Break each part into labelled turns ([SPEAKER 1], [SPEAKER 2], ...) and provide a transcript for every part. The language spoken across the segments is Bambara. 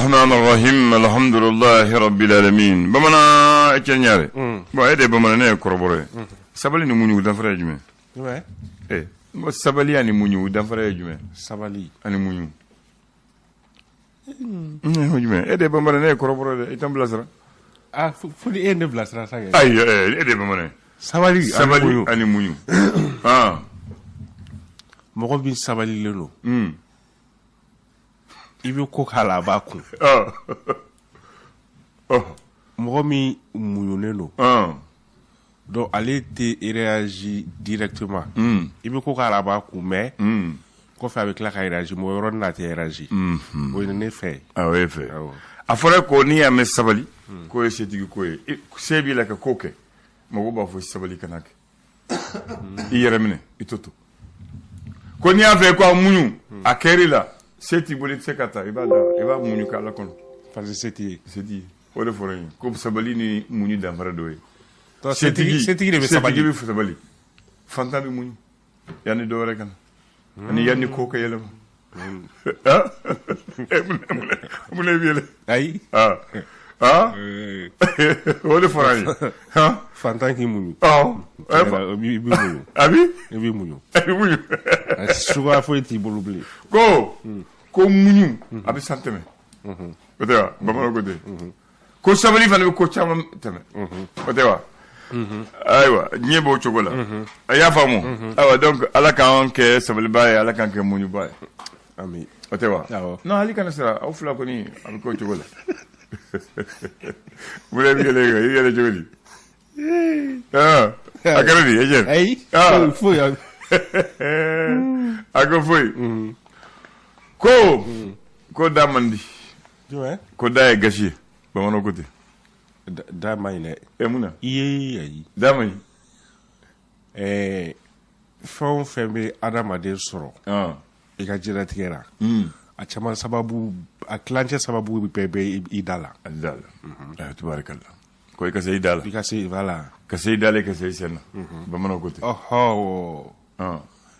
[SPEAKER 1] Rahman Rahim, alhamdulillahi rabbil alamin. Bamanan cɛ ɲare. Bon, e de ye bamanan, ne ye kɔrɔbɔrɔ ye. Sabali ni muɲu, danfara ye jumɛn?
[SPEAKER 2] Jumɛn?
[SPEAKER 1] N ko sabali ani muɲu, danfara ye jumɛn?
[SPEAKER 2] Sabali.
[SPEAKER 1] Ani muɲu. O jumɛn? E de ye bamanan, ne ye kɔrɔbɔrɔ ye dɛ. I t'an bilasira.
[SPEAKER 2] Ah, fo ni e ye ne bilasira sa kɛ.
[SPEAKER 1] Ayi, e de ye bamanan ye.
[SPEAKER 2] Sabali.
[SPEAKER 1] Sabali ani muɲu. Ah.
[SPEAKER 2] Mɔgɔ min sabalilen don. I bɛ ko k'a la, a b'a kun. Mɔgɔ min muɲunen don, donc ale tɛ réagir directement. I bɛ ko k'a la, a b'a kun, mais kɔfɛ a bɛ tila ka réagir, mais o yɔrɔnin na a tɛ réagir. O ye ne fɛ ye.
[SPEAKER 1] Ah, o ye fɛ. A fɔra ko n'i y'a mɛn sabali, k'o ye setigi ko ye. Se b'i la ka ko kɛ, mɔgɔw b'a fɔ sabali, kana kɛ, i yɛrɛ minɛ, i to to. Ko n'i y'a fɛ ko a muɲu, a kɛr'i la, se t'i bolo, i tɛ se ka taa, i b'a da, i b'a muɲu k'Ala kɔnɔ.
[SPEAKER 2] Parce que se t'i ye.
[SPEAKER 1] Se t'i ye. O de fɔra n ye ko sabali ni muɲu danfara dɔ ye.
[SPEAKER 2] Setigi de bɛ sabali.
[SPEAKER 1] Setigi bɛ sabali, fantan bɛ muɲu yanni dɔ wɛrɛ ka na ani yanni ko ka yɛlɛma. Mun ne bɛ yɛlɛ?
[SPEAKER 2] Ayi.
[SPEAKER 1] Ah ah, o de fɔra n ye.
[SPEAKER 2] Fantan k'i muɲu.
[SPEAKER 1] Awɔ.
[SPEAKER 2] I bɛ muɲu.
[SPEAKER 1] A bi?
[SPEAKER 2] I bɛ muɲu.
[SPEAKER 1] A bɛ muɲu.
[SPEAKER 2] Suguya foyi t'i bolo bilen.
[SPEAKER 1] Ko muɲu a bɛ san tɛmɛ. O tɛ wa? Bamananw ko ten. Ko sabali fana bɛ ko caman tɛmɛ. O tɛ wa? Ayiwa, diɲɛ b'o cogo la. A y'a faamu. Ayiwa, donc Ala k'an kɛ sabalibaa ye, Ala k'an kɛ muɲubaa ye.
[SPEAKER 2] Ami.
[SPEAKER 1] O tɛ wa?
[SPEAKER 2] Awɔ.
[SPEAKER 1] Non, hali kana siran, aw fila kɔni, a bɛ k'o cogo la. Mun de bɛ yɛlɛ i bɛ yɛlɛ cogo di? Ah, a kɛra di, Etienne?
[SPEAKER 2] Ayi.
[SPEAKER 1] Ah.
[SPEAKER 2] Foyi.
[SPEAKER 1] A ko foyi. Ko da man di.
[SPEAKER 2] Jumɛn?
[SPEAKER 1] Ko da ye gasi ye. Bamananw ko ten.
[SPEAKER 2] Da man ɲi dɛ.
[SPEAKER 1] E, mun na?
[SPEAKER 2] I ye, ayi.
[SPEAKER 1] Da man ɲi.
[SPEAKER 2] Fɛn o fɛn bɛ adamaden sɔrɔ i ka diɲɛlatigɛ la, a caman sababu, a tilancɛ sababu bɛɛ bɛ i da la.
[SPEAKER 1] A da la. Tubaarikala. Ko i ka se i da la.
[SPEAKER 2] I ka se, voilà.
[SPEAKER 1] Ka se i da la, i ka se i sen na. Bamananw ko ten.
[SPEAKER 2] Ɔhɔ.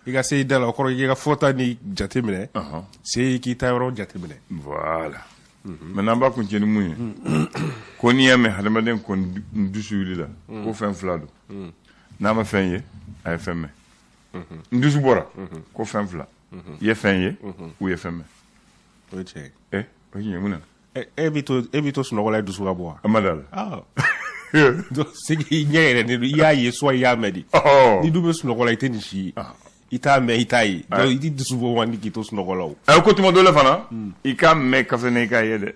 [SPEAKER 2] I ka se i da la, o kɔrɔ i ka fɔta ni jate minɛ. Se k'i ta yɔrɔ jate minɛ.
[SPEAKER 1] Voilà. Maintenant, an b'a kuncɛ ni mun ye? Ko n'i y'a mɛn hadamaden ko n dusu wulila, ko fɛn fila don. N'a ma fɛn ye, a ye fɛn mɛn. N dusu bɔra, ko fɛn fila. I ye fɛn ye, u ye fɛn mɛn.
[SPEAKER 2] O ye tiɲɛ ye.
[SPEAKER 1] Eh, o ye tiɲɛ ye, mun na?
[SPEAKER 2] E b'i to sunɔgɔ la, i dusu ka bɔ wa?
[SPEAKER 1] An ma da la.
[SPEAKER 2] Ah. Donc, c'est que i ɲɛ yɛrɛ de don, i y'a ye soit i y'a mɛn de. N'i dun bɛ sunɔgɔ la, i tɛ nin si ye. I t'a mɛn, i t'a ye. Donc i t'i dusu bɔ man di k'i to sunɔgɔ la o.
[SPEAKER 1] A ko tuma dɔ la fana, i k'a mɛn ka fisa n'i k'a ye dɛ.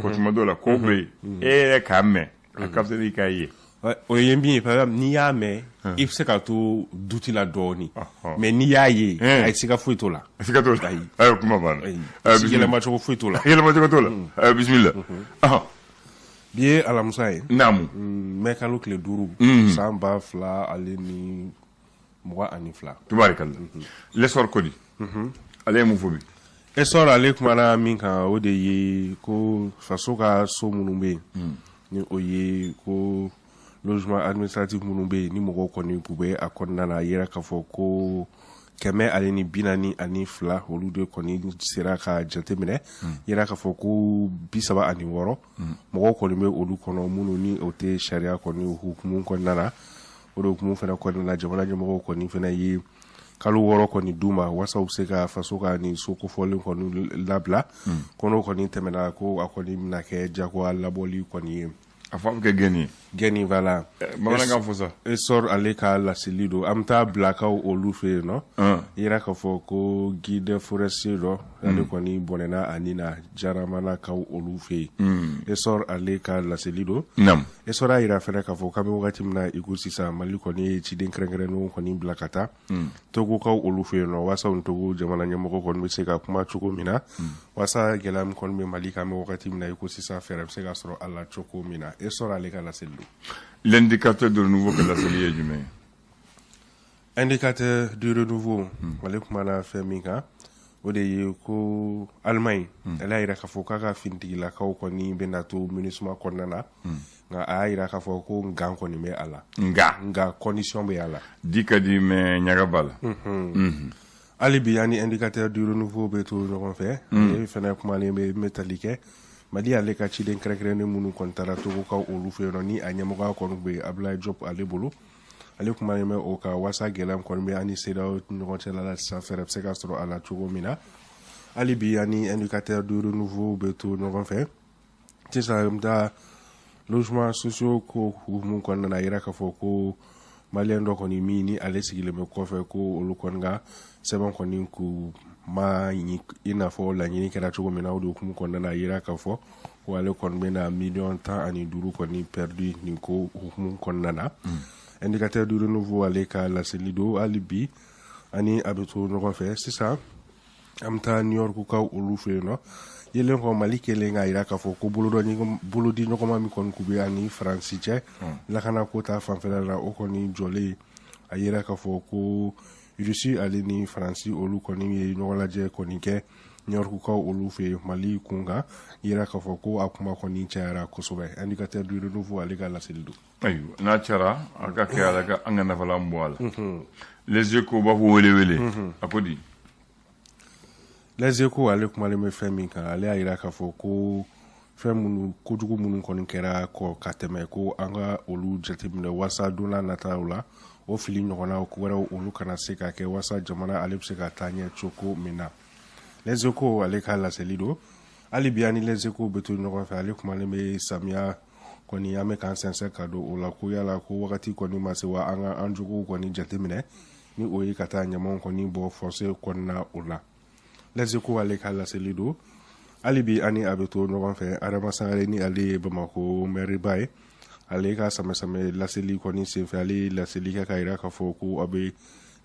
[SPEAKER 1] Ko tuma dɔ la, ko bɛ yen, e yɛrɛ k'a mɛn, a ka fisa n'i k'a ye.
[SPEAKER 2] O ye min ye, par exemple, n'i y'a mɛn, i bɛ se ka to doute la dɔɔnin. Mais n'i y'a ye, ayi, siga foyi t'o la.
[SPEAKER 1] Siga t'o la.
[SPEAKER 2] Ayi.
[SPEAKER 1] Ayiwa, kuma banna.
[SPEAKER 2] Ayi.
[SPEAKER 1] Ayiwa, bisimila.
[SPEAKER 2] Yɛlɛmacogo foyi t'o la.
[SPEAKER 1] Yɛlɛmacogo t'o la. Ayiwa, bisimila.
[SPEAKER 2] Bi ye alamisa ye.
[SPEAKER 1] Naamu.
[SPEAKER 2] Mɛ kalo tile 5, san 2022.
[SPEAKER 1] Tubaarikala. L'Essor ko di? Ale ye mun fɔ bi?
[SPEAKER 2] Essor ale kumana min kan, o de ye ko faso ka so minnu bɛ yen, ni o ye ko logement administratif minnu bɛ yen, ni mɔgɔw kɔni k'u bɛ a kɔnɔna na, a yira k'a fɔ ko 142, olu de kɔni sera ka jateminɛ. Yira k'a fɔ ko 36 mɔgɔw kɔni bɛ olu kɔnɔ, minnu ni o tɛ sariya kɔni hukumu kɔnɔna na. O de hukumu fana kɔnɔna na, jamana ɲɛmɔgɔw kɔni fana ye kalo 6 kɔni d'u ma walasa u bɛ se ka faso ka nin so kofɔlen kɔni labila. Ko n'o kɔni tɛmɛna, ko a kɔni bɛna kɛ jagoya labɔli kɔni ye.
[SPEAKER 1] A fɔ a bɛ kɛ gɛnni ye.
[SPEAKER 2] Gɛnni, voilà.
[SPEAKER 1] Bamanankan fɔ sa.
[SPEAKER 2] Essor ale ka laseli don. An bɛ taa bilakaw olu fɛ yen nɔ. Yira k'a fɔ ko guide forestier dɔ, ale kɔni bɔnɛna a ni na Jaramanakaw olu fɛ yen. Essor ale ka laseli don. Essor y'a yira fɛnɛ k'a fɔ k'an bɛ wagati min na i ko sisan, Mali kɔni ye ciden kɛrɛnkɛrɛnnenw kɔni bila ka taa Togokaw olu fɛ yen nɔ, walasa u ni Togo jamana ɲɛmɔgɔ kɔni bɛ se ka kuma cogo min na, walasa gɛlɛya min kɔni bɛ Mali kan, an bɛ wagati min na i ko sisan, fɛɛrɛ bɛ se ka sɔrɔ a la cogo min na. Essor ale ka laseli don.
[SPEAKER 1] L'indicateur de renouveau ka laseli ye jumɛn ye?
[SPEAKER 2] Indicateur du renouveau, ale kumana fɛn min kan, o de ye ko Allemagne, ale y'a yira k'a fɔ k'a ka finitigilakaw kɔni bɛna to MINUSMA kɔnɔna na, nka a y'a yira k'a fɔ ko nka kɔni bɛ a la.
[SPEAKER 1] Nka.
[SPEAKER 2] Nka condition bɛ a la.
[SPEAKER 1] Di ka di, mais ɲaga b'a la.
[SPEAKER 2] Hali bi an ni Indicateur du Renouveau bɛ to ɲɔgɔn fɛ. Ale fana kumalen bɛ bɛ tali kɛ Mali ale ka ciden kɛrɛnkɛrɛnnen minnu kɔni taara Togokaw olu fɛ yen nɔ, ni a ɲɛmɔgɔya kɔni bɛ Abdoulaye Diop ale bolo. Ale kumalen bɛ o kan waasa gɛlɛya kɔni bɛ an ni CEDEAO ɲɔgɔn cɛla la sisan, fɛɛrɛ bɛ se ka sɔrɔ a la cogo min na. Hali bi an ni Indicateur du Renouveau bɛ to ɲɔgɔn fɛ. Sisan an bɛ taa logement sociaux ko hukumu kɔnɔna na. A yira k'a fɔ ko maliyɛn dɔ kɔni min ni ale sigilen bɛ kɔfɛ, ko olu kɔni ka sɛbɛn kɔni k'u ma ɲi i n'a fɔ laɲini kɛra cogo min na. O de hukumu kɔnɔna na, a yira k'a fɔ ko ale kɔni bɛna miliyɔn 15 kɔni perdu nin ko hukumu kɔnɔna na. Indicateur du Renouveau ale ka laseli don. Hali bi ani a bɛ to ɲɔgɔn fɛ. Sisan an bɛ taa New York kaw olu fɛ yen nɔ. Yelen kɔ, Mali kɛlen k'a jira k'a fɔ ko bolodi ɲɔgɔnma min kɔni k'u bɛ ani Faransi cɛ lakana ko ta fanfɛla la, o kɔni jɔlen. A yira k'a fɔ ko Russie ale ni Faransi olu kɔni ye ɲɔgɔn lajɛ kɔni kɛ New York kaw olu fɛ yen Mali kun kan. Yira k'a fɔ ko a kuma kɔni cayara kosɛbɛ. Indicateur du Renouveau ale ka laseli don.
[SPEAKER 1] Ayiwa, n'a cayara, a ka kɛ ala ka an ka nafalan bɔ a la. Les Échos b'a fɔ wele wele, a ko di?
[SPEAKER 2] Les Échos ale kumalen bɛ fɛn min kan, ale y'a jira k'a fɔ ko fɛn minnu kojugu minnu kɔni kɛra kɔ ka tɛmɛ, ko an ka olu jateminɛ waasa don n'a nataw la, o fili ɲɔgɔnna wɛrɛw olu kana se ka kɛ, waasa jamana ale bɛ se ka taa ɲɛ cogo min na. Les Échos ale ka laseli don. Hali bi an ni Les Échos bɛ to ɲɔgɔn fɛ. Ale kumalen bɛ samiya kɔni, an bɛ k'an sɛnsɛn ka don o la, ko yala ko wagati kɔni ma se wa an ka an jogow kɔni jateminɛ, ni o ye ka taa ɲamanw kɔni bɔ fosse kɔnɔna o la. Les Échos ale ka laseli don. Hali bi ani a bɛ to ɲɔgɔn fɛ. Adama Sangare ni ale ye Bamakɔ mɛriba ye, ale ka samɛsamɛ laseli kɔni senfɛ, ale ye laseli kɛ ka jira k'a fɔ ko a bɛ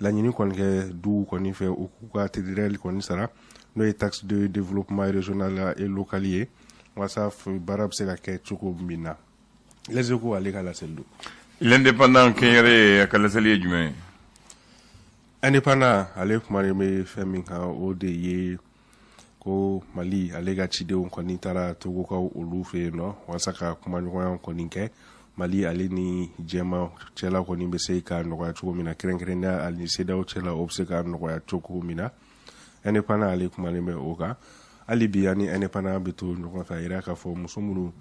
[SPEAKER 2] laɲini kɔni kɛ duw kɔni fɛ, u k'u ka TDRL kɔni sara, n'o ye taxe de développement régional et local ye, walasa baara bɛ se ka kɛ cogo min na. Les Échos ale ka laseli don.
[SPEAKER 1] L'Indépendant kɛnyɛrɛ ye, a ka laseli ye jumɛn ye?
[SPEAKER 2] Indépendant ale kumalen bɛ fɛn min kan, o de ye ko Mali ale ka cidenw kɔni taara Togokaw olu fɛ yen nɔ walasa ka kumaɲɔgɔnya kɔni kɛ, Mali ale ni jɛma cɛla kɔni bɛ se ka nɔgɔya cogo min na, kɛrɛnkɛrɛnnenya ani CEDEAO cɛla, o bɛ se ka nɔgɔya cogo min na. Indépendant ale kumalen bɛ o kan. Hali bi ani Indépendant bɛ to ɲɔgɔn fɛ. A yira k'a fɔ muso minnu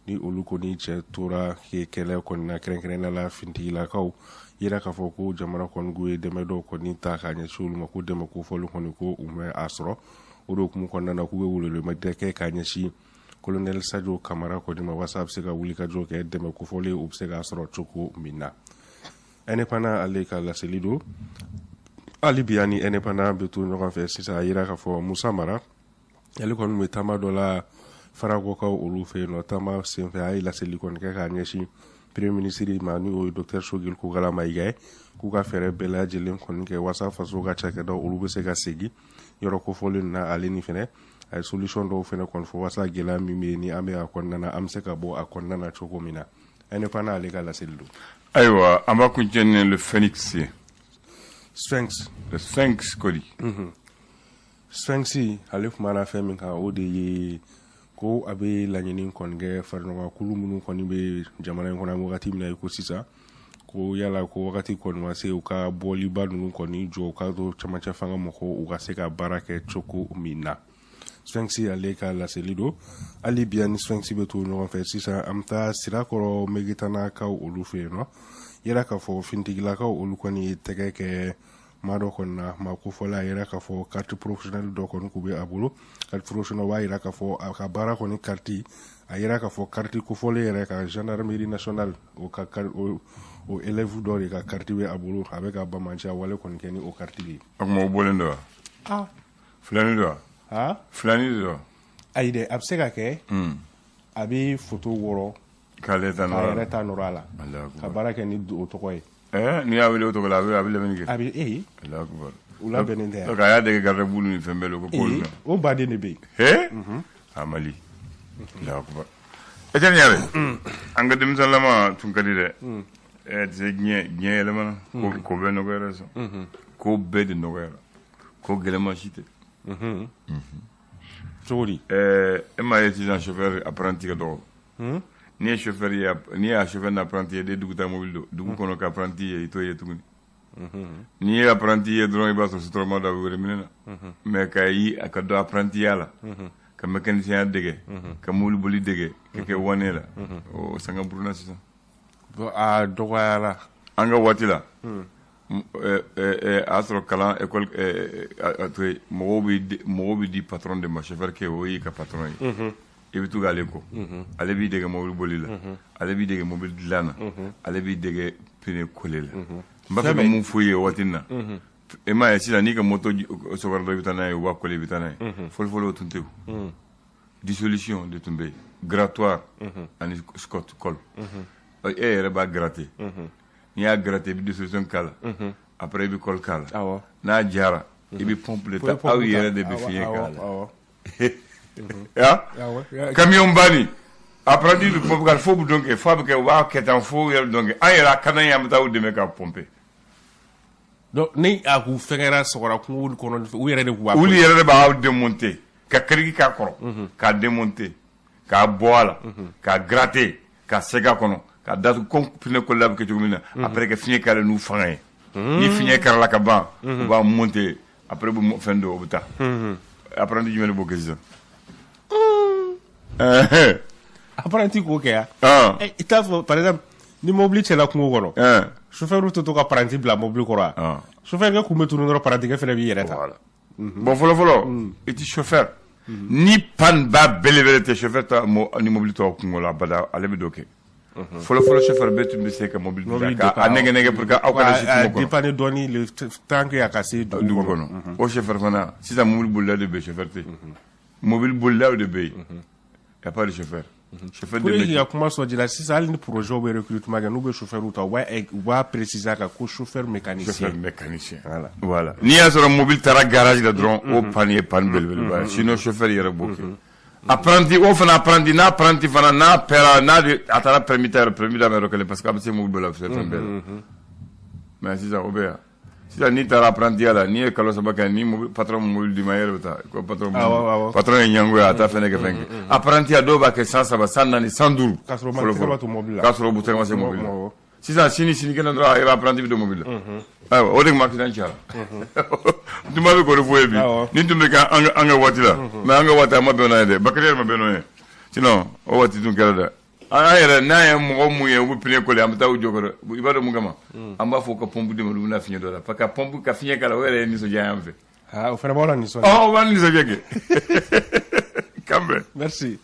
[SPEAKER 2] ni olu kɔni cɛ tora kɛlɛ kɔni na, kɛrɛnkɛrɛnnenya la finitigilakaw, yira k'a fɔ ko jamana kɔni k'u ye dɛmɛ dɔw kɔni ta k'a ɲɛsin olu ma, ko dɛmɛ kofɔlen kɔni ko u mɛ a sɔrɔ. O de hukumu kɔnɔna na, k'u bɛ weleweleda kɛ k'a ɲɛsin colonel Sadio Kamara kɔni ma, walasa a bɛ se ka wulikajɔ kɛ, dɛmɛ kofɔlen u bɛ se k'a sɔrɔ cogo min na. Indépendant ale ka laseli don. Hali bi ani Indépendant bɛ to ɲɔgɔn fɛ. Sisan a yira k'a fɔ Musa Mara ale kɔni bɛ taama dɔ la Faragɔkaw olu fɛ yen nɔ. Taama senfɛ, a ye laseli kɔni kɛ k'a ɲɛsin premier ministre ma, ni o ye docteur Choguel Kokalla Maïga ye, k'u ka fɛɛrɛ bɛɛ lajɛlen kɔni kɛ walasa faso ka cakɛdaw olu bɛ se ka segin yɔrɔ kofɔlen na. Ale ni fɛnɛ a ye solution dɔw fɛnɛ kɔni fɔ walasa gɛlɛya min bɛ yen ni an bɛ a kɔnɔna na, an bɛ se ka bɔ a kɔnɔna na cogo min na. Indépendant ale ka laseli don.
[SPEAKER 1] Ayiwa, an b'a kuncɛ ni le Phoenix ye.
[SPEAKER 2] Sphinx.
[SPEAKER 1] Le Sphinx kodi?
[SPEAKER 2] Sphinx ale kumana fɛn min kan, o de ye ko a bɛ laɲini kɔni kɛ faraɲɔgɔnkulu minnu kɔni bɛ jamana in kɔnɔ wagati min na i ko sisan, ko yala ko wagati kɔni ma se u ka bɔliba ninnu kɔni jɔ, u ka to camancɛ fanga mɔgɔw u ka se ka baara kɛ cogo min na. Sphinx ale ka laseli don. Hali bi ani Sphinx bɛ to ɲɔgɔn fɛ. Sisan an bɛ taa Sirakɔrɔ Megetanakaw olu fɛ yen nɔ. Yira k'a fɔ finitigilakaw olu kɔni ye tɛgɛ kɛ maa dɔ kɔni na, maa kofɔla. A yira k'a fɔ carte professionnelle dɔ kɔni k'u bɛ a bolo. Carte professionnelle b'a yira k'a fɔ a ka baara kɔni carte, a yira k'a fɔ carte kofɔlen yɛrɛ ka gendarmerie nationale o ka o élève dɔ de ka carte bɛ a bolo, a bɛ ka bamanciya wale kɔni kɛ ni o carte de ye.
[SPEAKER 1] O tuma o bɔlen don wa?
[SPEAKER 2] Ah.
[SPEAKER 1] Filani don wa?
[SPEAKER 2] Ah.
[SPEAKER 1] Filani de don?
[SPEAKER 2] Ayi dɛ, a bɛ se ka kɛ a bɛ photo wɔrɔ
[SPEAKER 1] k'ale ta
[SPEAKER 2] k'a
[SPEAKER 1] nɔrɔ
[SPEAKER 2] yɛrɛ ta nɔrɔ a la
[SPEAKER 1] Allahu akbar.
[SPEAKER 2] ka baara kɛ ni o tɔgɔ ye.
[SPEAKER 1] N'i y'a wele o tɔgɔ la, a bɛ lamɛnni kɛ.
[SPEAKER 2] A bɛ ee.
[SPEAKER 1] Allahu akbar.
[SPEAKER 2] U labɛnnen tɛ yan.
[SPEAKER 1] Donc a y'a dege garde bulu ni fɛn bɛɛ la, o ko k'olu
[SPEAKER 2] Ee,
[SPEAKER 1] na.
[SPEAKER 2] o baden de bɛ yen.
[SPEAKER 1] He? A Mali. Allahu akbar. Etienne Yare, an ka denmisɛnlama tun ka di dɛ. Ɛ tɛ diɲɛ yɛlɛmana. Ko bɛɛ nɔgɔyara sisan. Ko bɛɛ de nɔgɔyara. Ko gɛlɛman si tɛ.
[SPEAKER 2] Cogo di?
[SPEAKER 1] E m'a ye sisan chauffeur apprenti ka dɔgɔ. N'i ye chauffeur ye, n'i y'a chauffeur ni apprenti ye, de dugu taa mobili don. Dugu kɔnɔ ka apprenti ye, i t'o ye tuguni. N'i ye apprenti ye dɔrɔn, i b'a sɔrɔ sotrama dɔ bɛ wele minɛ na. Mais ka yi a ka dɔn apprentiya la, ka mécanicien dege, ka mobili boli dege, ka kɛ wane la, o sanga buruna sisan.
[SPEAKER 2] Bon, a dɔgɔyara.
[SPEAKER 1] An ka waati la, a y'a sɔrɔ kalan école a to yen, mɔgɔw bɛ di patron de ma. Chauffeur kɛ, o y'i ka patron ye, i bɛ tugu ale kɔ. Ale b'i dege mobili boli la, ale b'i dege mobili dilan na, ale b'i dege pneu coller la. N b'a fɛ ka mun f'u ye waati in na? E m'a ye sisan, n'i ka moto sɔgɔra dɔ, i bɛ taa n'a ye, u b'a coller, i bɛ taa n'a ye. Fɔlɔ fɔlɔ, o tun tɛ yen. Dissolution de tun bɛ yen, grattoir ani scotch colle. E yɛrɛ b'a gratter. N'i y'a gratter, i bɛ dissolution k'a la, après i bɛ colle k'a la. N'a jara, i bɛ pompe de ta. Aw yɛrɛ de bɛ fiɲɛ k'a la. Ya camion ba nin, apprenti bɛ pompe k'a la fo bɛ don kɛ, fo a bɛ kɛ, u b'a kɛ tan fo yɛrɛ dɔn kɛ. An yɛrɛ a ka d'an ye, an bɛ taa u dɛmɛ k'a pomper.
[SPEAKER 2] Donc ni a k'u fɛngɛra sɔgɔra kungo kɔnɔ, u yɛrɛ de k'u b'a
[SPEAKER 1] Olu yɛrɛ de b'a démonter, ka kiriki k'a kɔrɔ, k'a démonter, k'a bɔ a la, k'a gratter, k'a sɛgɛ a kɔnɔ, k'a datugu comme pneu coller bɛ kɛ cogo min na. Après ka fiɲɛ k'a la n'u fanga ye. Ni fiɲɛ kɛra la ka ban, u b'a monter. Après u bɛ fɛn dɔ, u bɛ taa. Apprenti jumɛn de b'o kɛ sisan?
[SPEAKER 2] Apprenti k'o kɛ ya? I t'a fɔ, par exemple, ni mobili cɛla kungo kɔnɔ, chauffeur tɛ to ka paranti bila mobili kɔrɔ wa? Chauffeur kɛ kun bɛ tunu dɔrɔn, parantikɛ fɛnɛ b'i yɛrɛ ta.
[SPEAKER 1] Voilà. Bon, fɔlɔ fɔlɔ, i ti chauffeur ni panne ba belebele tɛ, chauffeur ta ni mobili tɔ kungo la abada, ale bɛ dɔ kɛ. Fɔlɔ fɔlɔ, chauffeur bɛɛ tun bɛ se ka mobili dilan k'a nɛgɛ nɛgɛ pour que aw kana si kungo kɔnɔ.
[SPEAKER 2] Dépanner dɔɔni le temps que a ka se
[SPEAKER 1] dugu kɔnɔ. O chauffeur fana, sisan mobili bolilaw de bɛ yen, chauffeur tɛ yen. Mobili bolilaw de bɛ yen, y a pas de chauffeur. Chauffeur
[SPEAKER 2] de métier. Pour que ka kuma sɔn ji la sisan, hali ni projet bɛ recrutement kɛ, n'u bɛ chauffeur ta, u b'a préciser a kan ko chauffeur mécanicien.
[SPEAKER 1] Chauffeur mécanicien. Voilà, voilà. N'i y'a sɔrɔ mobili taara garage la dɔrɔn, o panne ye panne belebeleba ye. Sinon chauffeur yɛrɛ b'o kɛ. Apprenti o fana, apprenti n'a apprenti fana n'a pɛra n'a de a taara permis ta yɔrɔ, permis d'a ma yɔrɔ kelen, parce que a bɛ se mobili boli la fɛn bɛɛ la. Mais sisan o bɛ yan. Sisan n'i taara apprenti la, n'i ye kalo 3 kɛ, ni patron mobili d'i ma, i yɛrɛ bɛ taa ko patron patron ye ɲɛngo ye, a t'a fɛn kɛ fɛn kɛ. Apprenti dɔw b'a kɛ san 3, san 4, san 5.
[SPEAKER 2] K'a sɔrɔ u ma to mobili la.
[SPEAKER 1] K'a sɔrɔ u tɛgɛ ma se mobili la. Sisan sini sinikɛnɛ dɔrɔn, i b'a apprenti bɛ don mobili la. Ayiwa, o de tun bɛ accident cayara. N tun b'a bɛ k'o de fɔ ye bi. Nin tun bɛ kɛ an ka waati la, mais an ka waati a ma bɛn n'o ye dɛ. Bakari yɛrɛ ma bɛn n'o ye, sinon o waati tun kɛra dɛ. An yɛrɛ n'an ye mɔgɔ mun ye u bɛ pneu coller, an bɛ taa u jɔ kɔrɔ. I b'a dɔn mun kama? An b'a fɔ ka pompe d'u ma, olu bɛna fiɲɛ dɔ la, parce que pompe ka fiɲɛ k'a la, o yɛrɛ ye nisɔndiya y'an fɛ.
[SPEAKER 2] O fana b'aw la nisɔndiya.
[SPEAKER 1] Ɔ, o b'an nisɔndiya kɛ. K'an bɛn.
[SPEAKER 2] Merci.